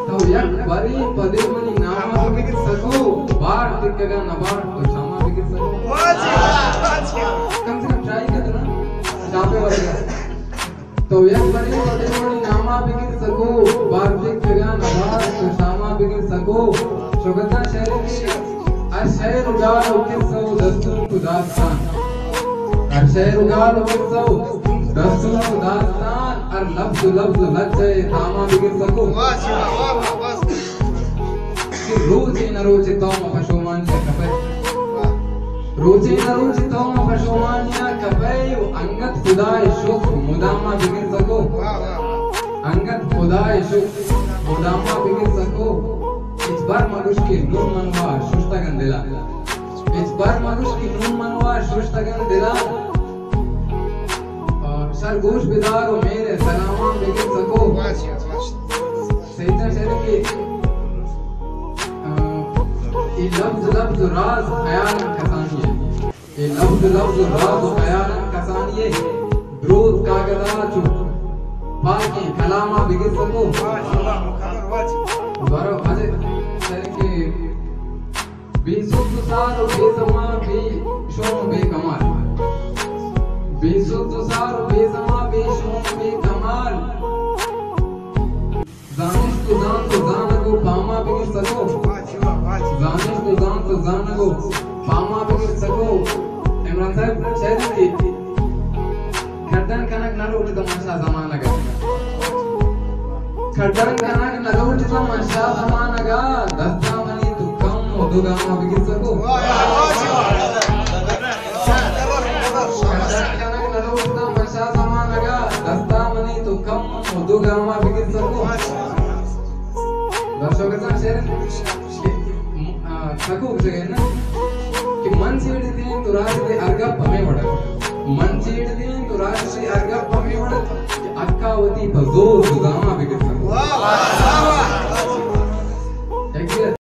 تو یک برے پدے منی ناما بگر سکو، بار تکگا نبار تو شاما بگر سکو۔ واہ جی، واہ جی۔ کم سے کم ٹرائی کر نا، چاپے ورگا۔ تو یک برے پدے منی ناما بگر سکو، بار تکگا نبار تو شاما بگر سکو۔ شوکت جان شعر کی، ہر شعر و گال و قصہ و دستون کو داستان۔ ہر شعر و گال و قصہ و دستون کو داستان، ہر لفظ و لفظ و لچہ تاما بگر سکو۔ واہ جی واہ، واہ واہ، واہ۔ کہ روچے نہ روچے تو ما پشومانی ء کپئے۔ روچے نہ روچے تو ما پشومانی ء کپئے و انگت خدائے شکر مداما بگر سکو۔ واہ واہ۔ انگت خدائے شکر مداما بگر سکو۔ ہچبر مگوش کہ نون من وا ششتگن دلا۔ ہچبر مگوش کہ نون من وا ششتگن دلا۔ آ، سر گوش بدار و میرے سلامان بگر سکو۔ واہ جی واہ۔ سیدنا شعر کہ، آ، اے لفظ لفظ و راز خیال کسانی ہے۔ اے لفظ لفظ و راز و خیال کسانی ہے۔ دروت کاغذا چو پاکیں کلاما بگر سکو۔ برو، اجے شعر کہ بے سد و سار و بے سما، بے شوم و بے کمال۔ بے سد و سار و بے سما، بے شوم و بے کمال۔ زانشت و زانت و زانگ و پاما بگر سکو۔ زانشت و زانت و زانگ و پاما بگر سکو۔ عمران صاحب، شعر کہ کڈن کنگ نہ لوٹتہ من شاہ زمانگ ء۔ کڈن کنگ نہ لوٹتہ من شاہ زمانگ ء۔ دستا منی تو کم و دو گاما بگر سکو۔ کڈن کنگ نہ لوٹتہ من شاہ زمانگ ء۔ دستا منی تو کم و دو گاما بگر سکو۔ درشوکتاں شعر آ، سکو گوشگ ء انت کہ من چیڑ دیں تو راج دے ہر گپ ہمے وڑ ء۔ من چیڑ دیں تو راج دے ہر گپ ہمے وڑ ء کہ اکا وتی پہ زور گزاما